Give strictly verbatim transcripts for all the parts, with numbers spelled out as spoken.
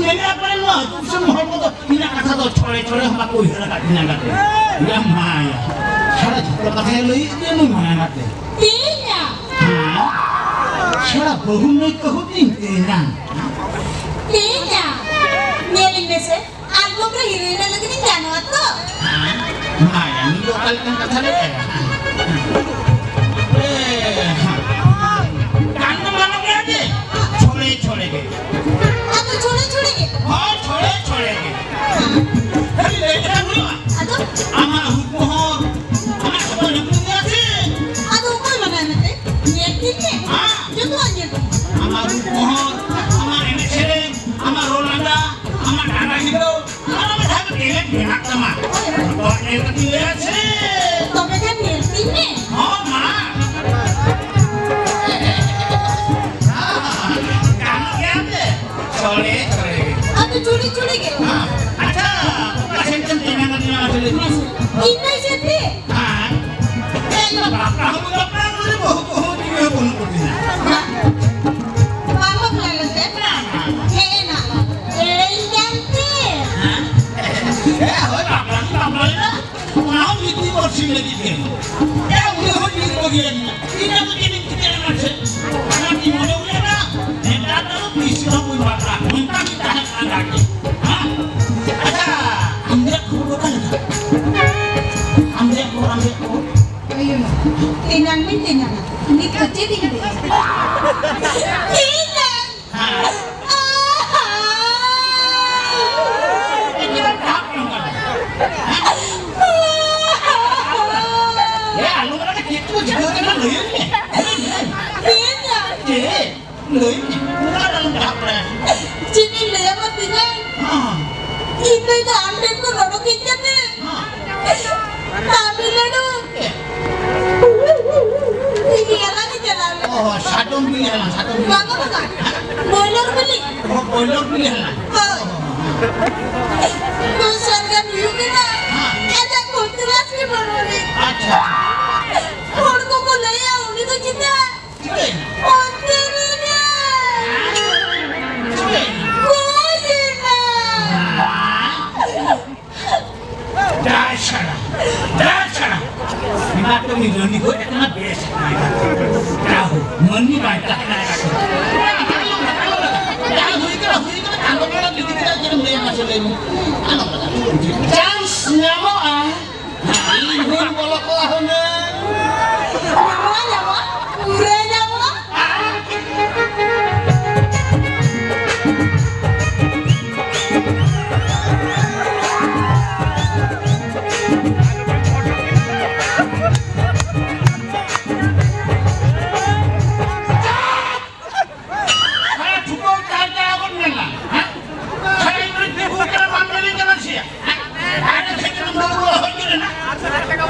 ᱢᱮᱱᱮᱫᱼᱟ ᱯᱟᱞᱮ ᱱᱚᱣᱟ ᱟᱹᱛᱩ ᱫᱤᱥᱚᱢ ᱦᱚᱲ ᱠᱚᱫᱚ ᱤᱧᱟᱹᱜ ᱠᱟᱛᱷᱟ ᱫᱚ ᱪᱷᱚᱲᱮ ᱪᱷᱚᱲᱮ ᱦᱚᱸ ᱵᱟᱠᱚ ᱩᱭᱦᱟᱹᱨ ᱟᱠᱟᱫ ᱛᱤᱧᱟ ᱜᱟᱛᱮ᱾ ᱭᱟ ᱢᱟᱭᱟ, ᱥᱟᱨᱟ ᱡᱷᱚᱛᱚ ᱠᱟᱛᱷᱟᱭ ᱞᱟᱹᱭᱮᱫ ᱛᱮ ᱱᱩᱭ ᱢᱟᱭᱟ ᱜᱟᱛᱮ᱾ ᱛᱮᱦᱮᱧᱟ᱾ ᱦᱮᱸ? ᱥᱮᱬᱟ ᱵᱟᱹᱦᱩ ᱢᱟᱹᱭ ᱠᱚᱦᱚᱸ ᱛᱤᱧ ᱛᱮᱦᱮᱧᱟ᱾ ᱛᱮᱦᱮᱧᱟ᱾ ᱧᱮᱞᱤᱧ ᱢᱮᱥᱮ, ᱟᱞᱵᱚᱢ ᱨᱮ ᱦᱤᱨᱳᱭᱤᱱ ᱞᱟᱹᱜᱤᱫ ᱤᱧ ᱜᱟᱱᱚᱜᱼᱟ ᱛᱚ? ᱢᱟᱭᱟ, ᱱᱤᱭᱟᱹ ᱫᱚ ᱚᱠᱟ ᱞᱮᱠᱟᱱ ᱠᱟᱛᱷᱟ ᱞᱮ ᱮᱢᱟ? ᱮ, ᱦᱮᱸ᱾ ᱜᱟᱱ ᱫᱚ ᱜᱟᱱᱚᱜ ᱜᱮᱭᱟ ᱡᱮ, ᱪᱷᱚᱲᱮ ᱪᱷᱚᱲᱮ ᱜᱮ᱾ ᱟᱫᱚ ᱪᱷᱚᱲᱮ ᱪᱷᱚᱲᱮ ᱜᱮ? ᱦᱳᱭ, ᱪᱷᱚᱲᱮ ᱪᱷᱚᱲᱮ ᱜᱮ᱾ ᱠᱷᱟᱹᱞᱤ ᱞᱟᱹᱭ ᱞᱮᱠᱷᱟᱱ ᱦᱩᱭᱩᱜᱼᱟ? ᱟᱫᱚ? ᱟᱢᱟᱜ ᱨᱩᱯ ᱠᱚᱦᱚᱸ, ᱟᱢᱟᱜ ᱡᱚᱛᱚ ᱧᱩᱛᱩᱢ ᱜᱮᱭᱟ ᱥᱮ? ᱟᱫᱚ ᱚᱠᱚᱭ ᱢᱟᱱᱟᱭ ᱢᱮᱛᱮ? ᱧᱮᱞ ᱴᱷᱤᱠ ᱢᱮ᱾ ᱦᱮᱸ᱾ ᱡᱚᱛᱚᱣᱟᱜ ᱧᱮᱞ ᱴᱷᱤᱠ ᱢᱮ᱾ ᱟᱢᱟᱜ ᱨᱩᱯ ᱠᱚᱦᱚᱸ, ᱟᱢᱟᱜ ᱮᱱᱮᱡ ᱥᱮᱨᱮᱧ, ᱟᱢᱟᱜ ᱨᱚᱲ ᱞᱟᱸᱫᱟ, ᱟᱢᱟᱜ ᱰᱟᱸᱰᱟ ᱦᱤᱞᱟᱹᱣ, ᱟᱨ ᱟᱢᱟᱜ ᱡᱟᱦᱟᱸ ᱛᱤᱱᱟᱹᱜ ᱢᱮᱱᱟᱜ ᱛᱟᱢᱟ, ᱡᱚᱛᱚᱣᱟᱜ ᱧᱮᱞ ᱠᱟᱛᱮᱧ ᱞᱟᱹᱭᱟ ᱥᱮ᱾ ᱛᱚᱵᱮ ᱠᱷᱟᱱ ᱧᱮᱞ ᱛᱤᱧ ᱢᱮ᱾ ᱦᱚᱸ, ᱢᱟ᱾ ᱜᱟᱱᱚᱜ ᱜᱮᱭᱟ ᱥᱮ? ᱪᱷᱚᱲᱮ, ᱪᱷᱚᱲᱮ ᱜᱮ᱾ ᱟᱫᱚ ᱪᱷᱚᱲᱮ, ᱪᱷᱚᱲᱮ ᱜᱮ᱾ ᱦᱮᱸ᱾ ᱟᱪᱪᱷᱟ, ᱚᱠᱟ ᱥᱮᱫ ᱛᱮᱢ ᱪᱟᱞᱟᱜ ᱠᱟᱱᱟ, ᱢᱟ ᱞᱟᱹᱭ ᱢᱮ? ᱤᱧ ᱫᱚ ᱪᱮᱫ ᱛᱮ? ᱦᱮᱸ᱾ ᱮ, ᱤᱧ ᱫᱚ ᱵᱟᱯᱞᱟ ᱦᱚᱸ ᱵᱟᱹᱧ ᱵᱟᱯᱞᱟ ᱠᱟᱱᱟ, ᱵᱟᱹᱦᱩ ᱠᱚᱦᱚᱸ ᱪᱮᱫ ᱦᱚᱸ ᱵᱟᱹᱱᱩᱜ ᱠᱚᱛᱤᱧᱟ᱾ ᱵᱟᱝ ᱵᱟᱯᱞᱟ ᱞᱮᱱ ᱛᱮ? ᱵᱟᱝ, ᱵᱟᱝ᱾ ᱦᱮᱸ, ᱮᱱᱟ᱾ ᱮᱲᱮᱧ ᱠᱟᱱ ᱛᱮ? ᱦᱮᱸ? ᱮ, ᱦᱳᱭ, ᱵᱟᱯᱞᱟ ᱫᱚᱧ ᱵᱟᱯᱞᱟ ᱞᱮᱱᱟ᱾ ᱚᱱᱟ ᱦᱚᱸ ᱢᱤᱫ ᱫᱤᱱ ᱵᱟᱨᱥᱤᱧ ᱞᱟᱹᱜᱤᱫ ᱜᱮ᱾ ᱮ, ᱩᱱᱤ ᱦᱚᱸ ᱧᱤᱨ ᱵᱟᱹᱜᱤᱭᱟᱹᱧᱟ᱾ ᱤᱧ ᱫᱚ ᱪᱮᱫ ᱤᱧ ᱪᱤᱠᱟᱹᱭᱟ ᱢᱟᱥᱮ? ᱚᱱᱟᱛᱤᱧ ᱢᱚᱱᱮ ᱦᱩᱭ ᱞᱮᱱᱟ, ᱱᱮᱛᱟᱨ ᱫᱚ ᱛᱤᱥ ᱨᱮᱦᱚᱸ ᱵᱟᱹᱧ ᱵᱟᱯᱞᱟᱜᱼᱟ᱾ ᱱᱚᱝᱠᱟᱜᱤᱧ ᱛᱟᱦᱮᱸ ᱠᱟᱱᱟ ᱟᱨᱠᱤ᱾ ᱦᱮᱸ? ᱟᱪᱪᱷᱟ, ᱟᱢ ᱨᱮᱭᱟᱜ ᱠᱷᱚᱵᱚᱨ ᱫᱚ ᱚᱠᱟ ᱞᱮᱠᱟ? ᱟᱢ ᱨᱮᱭᱟᱜ ᱠᱷᱚᱵᱚᱨ, ᱟᱢ ᱨᱮᱭᱟᱜ ᱠᱷᱚᱵᱚᱨ? ᱛᱮᱧᱟᱝ ᱢᱟᱧ ᱛᱮᱧᱟᱝᱟ᱾ ᱱᱤᱛ ᱫᱚ ᱪᱮᱫ ᱤᱧ ᱞᱟᱹᱭᱟ? ᱛᱮᱧᱟᱝ! ᱦᱮᱸ᱾ ᱮ, ᱟᱞᱚᱢ ᱨᱟᱜᱟ, ᱪᱮᱫ ᱠᱚ ᱪᱤᱠᱟᱹ ᱠᱟᱱᱟ ᱞᱟᱹᱭᱟᱹᱧ ᱢᱮ᱾ ᱪᱮᱫ? ᱞᱟᱹᱭ ᱢᱮ, ᱚᱱᱟ ᱫᱚ ᱟᱞᱚᱢ ᱨᱟᱜᱟ᱾ ᱪᱮᱫ ᱤᱧ ᱞᱟᱹᱭᱟ ᱢᱟ ᱛᱮᱧᱟᱝ? ᱦᱮᱸ᱾ ᱤᱧ ᱫᱚ ᱟᱢ ᱴᱷᱮᱱ ᱠᱷᱚᱱ ᱚᱰᱚᱠ ᱦᱮᱡ ᱠᱟᱛᱮ ᱦᱮᱸ᱾ ᱛᱟᱢᱤᱞᱱᱟᱲᱩ ᱵᱤᱞᱤ ᱦᱟᱞᱟᱝ ᱤᱧ ᱪᱟᱞᱟᱣ ᱞᱮᱱᱟ᱾ ᱚ, ᱥᱟᱫᱚᱢ ᱵᱤᱞᱤ ᱦᱟᱞᱟᱝ, ᱥᱟᱫᱚᱢ ᱵᱤᱞᱤ᱾ ᱵᱟᱝᱟ, ᱵᱟᱝᱟ᱾ ᱵᱚᱭᱞᱚᱨ ᱵᱤᱞᱤ᱾ ᱚ, ᱵᱚᱭᱞᱚᱨ ᱵᱤᱞᱤ ᱦᱟᱞᱟᱝ᱾ ᱦᱳᱭ᱾ ᱫᱚᱥ ᱦᱟᱡᱟᱨ ᱜᱟᱱ ᱦᱩᱭᱩᱜ ᱠᱟᱱᱟ᱾ ᱦᱮᱸ᱾ ᱟᱡᱟᱜ ᱠᱷᱚᱨᱪᱟ ᱞᱟᱥ ᱜᱮ ᱵᱟᱹᱱᱩᱜ ᱟᱹᱱᱤᱡ᱾ ᱟᱪᱪᱷᱟ᱾ ᱦᱚᱲ ᱠᱚᱠᱚ ᱞᱟᱹᱭᱟ, ᱩᱱᱤ ᱫᱚ ᱪᱮᱛᱟ ᱪᱤᱠᱟᱹᱭᱮᱱᱟ? ᱚᱱᱛᱮ ᱨᱮ ᱪᱤᱠᱟᱹᱭᱮᱱᱟ? ᱜᱚᱡ ᱪᱟᱱᱥ ᱧᱟᱢᱚᱜᱼᱟ, ᱤᱧ ᱦᱚᱸᱧ ᱵᱚᱞᱚ ᱠᱚᱜᱼᱟ ᱦᱩᱱᱟᱹᱝ᱾ ᱧᱟᱢᱚᱜᱼᱟ, ᱧᱟᱢᱚᱜᱼᱟ, ᱯᱩᱨᱟᱹ ᱧᱟᱢᱚᱜᱼᱟ᱾ ᱥᱟᱞᱟ ᱴᱷᱩᱠᱟᱹᱣ ᱪᱟᱞ ᱪᱟᱞᱟᱣ ᱜᱚᱫ ᱢᱮ ᱱᱟ, ᱦᱮᱸ? ᱥᱟᱞᱟ ᱤᱧ ᱫᱚᱧ ᱛᱤᱸᱜᱩ ᱠᱟᱱᱟ, ᱵᱟᱢ ᱧᱮᱞᱤᱧ ᱠᱟᱱᱟ ᱥᱮ? ᱦᱮᱸ? ᱟᱨ ᱪᱮᱫ ᱠᱟᱱᱟᱢ ᱫᱩᱲᱩᱵ ᱦᱚᱡ ᱨᱮ ᱱᱟ?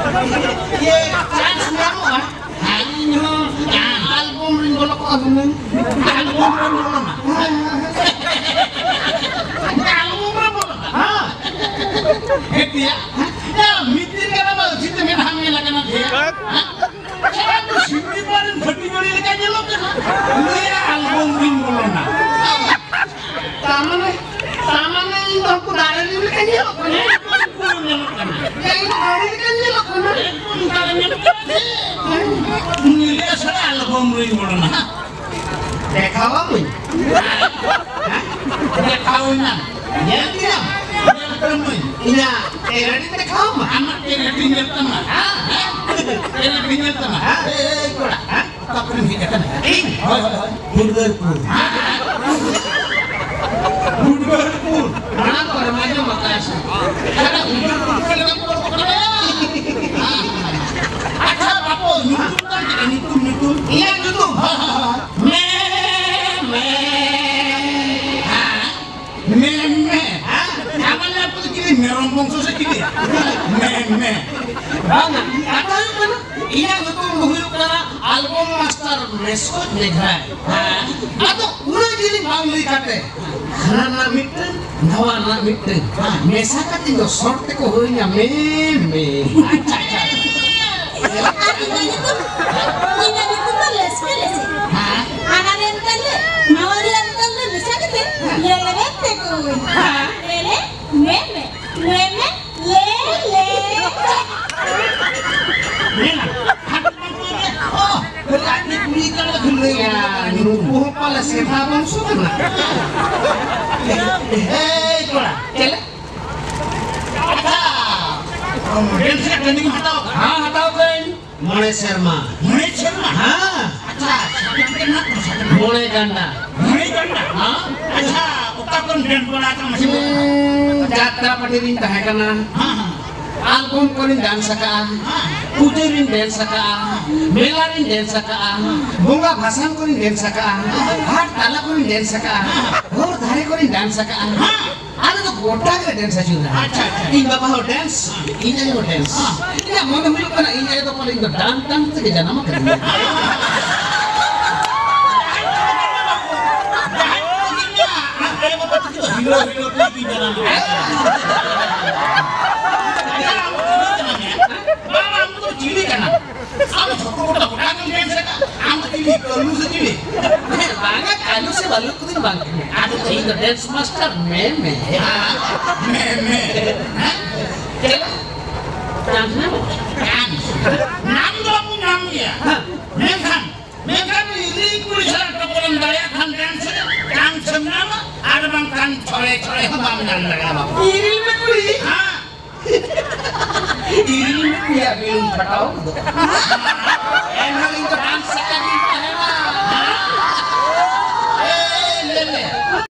ᱤᱭᱟᱹ, ᱪᱟᱱᱥ ᱧᱟᱢᱚᱜᱼᱟ᱾ ᱟᱨ ᱤᱧ ᱦᱚᱸ ᱟᱞᱵᱚᱢ ᱨᱤᱧ ᱵᱚᱞᱚ ᱠᱚᱜᱼᱟ ᱦᱩᱱᱟᱹᱝ᱾ ᱟᱞᱵᱚᱢ ᱨᱮᱢ ᱵᱚᱞᱚᱱᱟ? ᱟᱞᱵᱚᱢ ᱨᱮᱢ ᱵᱚᱞᱚᱱᱟ? ᱦᱮᱸ᱾ ᱦᱮᱸ, ᱛᱮᱭᱟ᱾ ᱭᱟ, ᱢᱤᱫ ᱫᱤᱱ ᱜᱟᱱ ᱟᱢᱟᱜ ᱟᱹᱠᱷᱤᱨ ᱛᱮ ᱢᱮᱫᱦᱟᱢ ᱧᱮᱞ ᱟᱠᱟᱱᱟ, ᱛᱮᱭᱟ? ᱦᱮᱸ? ᱥᱟᱞᱟ ᱫᱚ ᱥᱤᱢᱞᱤ ᱯᱟᱲ ᱨᱮᱱ ᱵᱷᱟᱹᱴᱤ ᱡᱚᱲᱤ ᱞᱮᱠᱟ ᱧᱮᱞᱚᱜ ᱠᱟᱱᱟ᱾ ᱞᱟᱹᱭᱟ ᱟᱞᱵᱚᱢ ᱨᱤᱧ ᱵᱚᱞᱚᱱᱟ᱾ ᱛᱟᱨᱢᱟᱱᱮ, ᱛᱟᱨᱢᱟᱱᱮ ᱤᱧ ᱫᱚ ᱩᱱᱠᱩ ᱫᱟᱨᱮ ᱨᱤᱱ ᱞᱮᱠᱟᱧ ᱧᱮᱞᱚᱜ ᱠᱟᱱᱟ᱾ ᱮᱠᱫᱚᱢ ᱧᱮᱞᱚᱜ ᱠᱟᱱᱟ᱾ ᱤᱧ ᱫᱚ ᱫᱟᱨᱮ ᱞᱮᱠᱟᱧ ᱧᱮᱞᱚᱜ ᱠᱟᱱᱟ᱾ ᱮᱠᱫᱚᱢ ᱫᱟᱨᱮ ᱧᱮᱞᱚᱜ ᱠᱟᱱᱟ᱾ ᱩᱱᱤ ᱞᱟᱹᱭᱟ ᱥᱟᱞᱟ ᱟᱞᱵᱚᱢ ᱨᱤᱧ ᱵᱚᱞᱚᱱᱟ᱾ ᱫᱮᱠᱷᱟᱣᱟᱢᱟᱹᱧ᱾ ᱫᱮᱠᱷᱟᱣᱟᱹᱧ ᱱᱟᱝ᱾ ᱧᱮᱞ ᱠᱮᱫᱟᱢ? ᱧᱮᱞ ᱛᱟᱢᱟᱹᱧ᱾ ᱤᱧᱟᱜ ᱴᱮᱞᱮᱱᱴ ᱤᱧ ᱫᱮᱠᱷᱟᱣᱟᱢᱟ᱾ ᱟᱢᱟᱜ ᱴᱮᱞᱮᱱᱴ ᱤᱧ ᱧᱮᱞ ᱛᱟᱢᱟ᱾ ᱦᱮᱸ? ᱴᱮᱞᱮᱱᱴ ᱤᱧ ᱧᱮᱞ ᱛᱟᱢᱟ᱾ ᱦᱮᱸ? ᱮᱭ, ᱮᱭ, ᱠᱚᱲᱟ, ᱦᱮᱸ? ᱚᱠᱟ ᱠᱷᱚᱱᱮᱢ ᱦᱮᱡ ᱟᱠᱟᱱᱟ? ᱤᱧ? ᱦᱳᱭ, ᱦᱳᱭ, ᱦᱳᱭ᱾ ᱦᱩᱰᱜᱟᱹᱨᱯᱩᱨ᱾ ᱦᱩᱰᱜᱟᱹᱨᱯᱩᱨ᱾ ᱢᱟᱲᱟᱝ ᱠᱚᱨᱮ ᱢᱟ ᱟᱸᱡᱚᱢ ᱟᱠᱟᱫ ᱥᱮ᱾ ᱟᱪᱪᱷᱟ, ᱵᱟᱹᱵᱩ, ᱧᱩᱛᱩᱢ ᱛᱟᱢ ᱪᱮᱫ? ᱧᱩᱛᱩᱢ, ᱧᱩᱛᱩᱢ? ᱤᱧᱟᱹᱜ ᱧᱩᱛᱩᱢ? ᱦᱳᱭ, ᱦᱳᱭ, ᱦᱳᱭ᱾ ᱢᱮ, ᱢᱮ᱾ ᱦᱮᱸ? ᱢᱮ, ᱢᱮ᱾ ᱦᱮᱸ? ᱟᱢᱟᱜ ᱧᱩᱛᱩᱢ ᱫᱚ ᱪᱤᱞᱤ? ᱢᱮᱨᱚᱢ ᱵᱚᱝᱥᱚ ᱥᱮ ᱪᱤᱞᱤ? ᱢᱮ, ᱢᱮ᱾ ᱵᱟᱝᱟ, ᱠᱟᱛᱷᱟ ᱦᱩᱭᱩᱜ ᱠᱟᱱᱟ, ᱤᱧᱟᱹᱜ ᱧᱩᱛᱩᱢ ᱫᱚ ᱦᱩᱭᱩᱜ ᱠᱟᱱᱟ ᱟᱞᱵᱚᱢ ᱢᱟᱥᱴᱟᱨ ᱢᱮᱥᱠᱚᱡ ᱢᱮᱜᱷᱟᱭ᱾ ᱦᱮᱸ? ᱟᱫᱚ ᱩᱱᱟᱹᱜ ᱡᱤᱞᱤᱧ ᱵᱟᱝ ᱞᱟᱹᱭ ᱠᱟᱛᱮ, ᱦᱟᱱᱟ ᱨᱮᱱᱟᱜ ᱢᱤᱫᱴᱟᱹᱝ, ᱱᱟᱣᱟ ᱨᱮᱱᱟᱜ ᱢᱤᱫᱴᱟᱹᱝ, ᱦᱮᱸ, ᱢᱮᱥᱟ ᱠᱟᱛᱮ ᱫᱚ ᱥᱚᱨᱴ ᱛᱮᱠᱚ ᱦᱩᱭᱧᱟ, ᱢᱮ, ᱢᱮ᱾ ᱟᱪᱪᱷᱟ, ᱟᱪᱪᱷᱟ᱾ ᱟᱨ ᱤᱧᱟᱹᱜ ᱧᱩᱛᱩᱢ, ᱤᱧᱟᱹᱜ ᱧᱩᱛᱩᱢ ᱫᱚ ᱞᱮᱥᱠᱮ ᱞᱮᱥᱮ᱾ ᱦᱮᱸ᱾ ᱦᱟᱱᱟ ᱨᱮ ᱢᱤᱫᱴᱟᱹᱝ ᱞᱮ, ᱱᱟᱣᱟ ᱨᱮᱭᱟᱜ ᱢᱤᱫᱴᱟᱹᱝ ᱞᱮ ᱢᱮᱥᱟ ᱠᱟᱛᱮ, ᱦᱮᱸ, ᱞᱮ ᱞᱮ ᱢᱮ ᱛᱮᱠᱚ ᱦᱩᱭᱧᱟ᱾ ᱦᱮᱸ᱾ ᱞᱮ ᱞᱮ, ᱢᱮ, ᱢᱮ, ᱞᱮ, ᱞᱮ᱾ ᱢᱮᱱᱟ, ᱦᱟᱴ ᱯᱟᱛᱟ ᱨᱮ, ᱚ, ᱟᱡ ᱜᱮ ᱠᱩᱲᱤ ᱠᱟᱱᱟ, ᱠᱷᱟᱹᱞᱟᱹᱭ ᱠᱟᱱᱟ᱾ ᱭᱟ, ᱱᱩᱠᱩ ᱦᱚᱸ ᱯᱟᱞᱮ ᱥᱮᱛᱟ ᱵᱚᱝᱥᱚ ᱠᱟᱱᱟ᱾ ᱦᱮᱭ ᱠᱚᱲᱟ, ᱴᱨᱮᱱᱤᱝ ᱦᱟᱛᱟᱣ ᱠᱟᱜᱼᱟ? ᱦᱮᱸ, ᱦᱟᱛᱟᱣ ᱠᱟᱹᱧ᱾ ᱢᱚᱬᱮ ᱥᱮᱨᱢᱟ᱾ ᱢᱚᱬᱮ ᱥᱮᱨᱢᱟ? ᱦᱮᱸ᱾ ᱟᱪᱪᱷᱟ, ᱥᱟᱨᱴᱤᱯᱷᱤᱠᱮᱴ ᱦᱮᱱᱟᱜ ᱛᱟᱢᱟ? ᱥᱟᱨᱴᱤᱯᱷᱤᱠᱮᱴ? ᱢᱚᱬᱮ ᱜᱟᱱᱰᱟ᱾ ᱢᱚᱬᱮ ᱜᱟᱱᱰᱟ? ᱦᱮᱸ᱾ ᱟᱪᱪᱷᱟ, ᱚᱠᱟ ᱠᱚᱨᱮᱢ ᱰᱮᱱᱥ ᱵᱟᱲᱟ ᱟᱠᱟᱫᱟ, ᱢᱟᱥᱮ ᱞᱟᱹᱭ ᱢᱮ? ᱦᱩᱸ, ᱡᱟᱛᱨᱟ ᱯᱟᱨᱴᱤ ᱨᱤᱧ ᱛᱟᱦᱮᱸ ᱠᱟᱱᱟ᱾ ᱦᱮᱸ, ᱦᱮᱸ᱾ ᱟᱞᱵᱚᱢ ᱠᱚᱨᱮᱧ ᱰᱮᱱᱥ ᱟᱠᱟᱜᱼᱟ, ᱦᱮᱸ᱾ ᱯᱩᱡᱟᱹ ᱨᱤᱧ ᱰᱮᱱᱥ ᱟᱠᱟᱜᱼᱟ, ᱢᱮᱞᱟ ᱨᱤᱧ ᱰᱮᱱᱥ ᱟᱠᱟᱜᱼᱟ, ᱵᱚᱸᱜᱟ ᱵᱷᱟᱥᱟᱱ ᱠᱚᱨᱮᱧ ᱰᱮᱱᱥ ᱟᱠᱟᱜᱼᱟ, ᱦᱟᱴ ᱛᱟᱞᱟ ᱠᱚᱨᱮᱧ ᱰᱮᱱᱥ ᱟᱠᱟᱜᱼᱟ, ᱦᱚᱨ ᱫᱷᱟᱨᱮ ᱠᱚᱨᱮᱧ ᱰᱮᱱᱥ ᱟᱠᱟᱜᱼᱟ᱾ ᱦᱮᱸ᱾ ᱟᱞᱮ ᱫᱚ ᱜᱚᱴᱟ ᱜᱮᱞᱮ ᱰᱮᱱᱥ ᱟᱹᱪᱩᱨᱟ᱾ ᱟᱪᱪᱷᱟ, ᱟᱪᱪᱷᱟ᱾ ᱤᱧ ᱵᱟᱵᱟ ᱦᱚᱸ ᱰᱮᱱᱥ, ᱤᱧ ᱟᱭᱳ ᱦᱚᱸ ᱰᱮᱱᱥ᱾ ᱦᱮᱸ᱾ ᱤᱧᱟᱹᱜ ᱢᱚᱱᱮ ᱦᱩᱭᱩᱜ ᱠᱟᱱᱟ, ᱤᱧ ᱟᱭᱳ ᱫᱚ ᱯᱟᱞᱮ ᱤᱧ ᱫᱚ ᱰᱟᱱ ᱰᱟᱱ ᱛᱮᱜᱮ ᱡᱟᱱᱟᱢ ᱟᱠᱟᱫᱤᱧᱟ᱾ ᱡᱟᱦᱟᱸᱭ ᱠᱚ ᱧᱮᱞᱟ, ᱟᱢ ᱟᱭᱳ ᱵᱟᱵᱟ ᱛᱟᱹᱠᱤᱱ ᱫᱚ ᱦᱤᱨᱳ, ᱦᱤᱨᱳ ᱛᱮᱜᱮ ᱠᱤᱱ ᱡᱟᱱᱟᱢ ᱟᱠᱟᱫ ᱠᱤᱱᱟ᱾ ᱟᱪᱪᱷᱟ, ᱟᱢ ᱫᱚ ᱪᱤᱞᱤ ᱠᱟᱱᱟᱢ? ᱟᱢ ᱫᱚ ᱪᱤᱞᱤ ᱠᱟᱱᱟᱢ? ᱟᱢ ᱫᱚ ᱪᱷᱳᱴᱳ ᱢᱳᱴᱳ ᱜᱚᱴᱟ ᱜᱮᱢ ᱰᱮᱱᱥ ᱟᱠᱟᱫ᱾ ᱟᱢ ᱫᱚ ᱪᱤᱞᱤ, ᱠᱟᱹᱞᱩ ᱥᱮ ᱪᱤᱞᱤ? ᱦᱮᱸ, ᱵᱟᱝᱟ, ᱠᱟᱹᱞᱩ ᱥᱮ ᱵᱟᱹᱞᱩ ᱠᱚᱫᱚᱧ ᱵᱟᱝ ᱠᱟᱱᱟ᱾ ᱟᱫᱚ ᱤᱧ ᱫᱚ ᱰᱮᱱᱥ ᱢᱟᱥᱴᱟᱨ ᱢᱮ ᱢᱮ᱾ ᱦᱮᱸ, ᱢᱮ ᱢᱮ᱾ ᱦᱮᱸ? ᱪᱮᱫ? ᱪᱟᱱᱥ ᱧᱟᱢ? ᱪᱟᱱᱥ᱾ ᱧᱟᱢ ᱫᱚ ᱵᱟᱵᱚᱱ ᱧᱟᱢ ᱜᱮᱭᱟ᱾ ᱦᱮᱸ᱾ ᱢᱮᱱᱠᱷᱟᱱ, ᱢᱮᱱᱠᱷᱟᱱ ᱤᱨᱤᱞ ᱠᱩᱲᱤ ᱥᱟᱞᱟᱜ ᱴᱚᱠᱚᱨᱮᱢ ᱫᱟᱲᱮᱭᱟᱜ ᱠᱷᱟᱱ ᱰᱮᱱᱥ ᱨᱮ ᱪᱟᱱᱥ ᱮᱢ ᱧᱟᱢᱟ, ᱟᱨ ᱵᱟᱝᱠᱷᱟᱱ ᱪᱷᱚᱲᱮ ᱪᱷᱚᱲᱮ ᱦᱚᱸ ᱵᱟᱢ ᱧᱟᱢ ᱫᱟᱲᱮᱭᱟᱜᱼᱟ ᱵᱟᱵᱩ᱾ ᱤᱨᱤᱞ ᱢᱮ ᱠᱩᱲᱤ᱾ ᱦᱮᱸ᱾ ᱤᱨᱤᱞ ᱢᱮ ᱠᱩᱲᱤᱭᱟᱜ ᱵᱤᱞ ᱯᱷᱟᱴᱟᱣ ᱜᱚᱫᱚᱜᱼᱟ᱾ ᱮᱱᱦᱚᱸ ᱤᱧ ᱫᱚ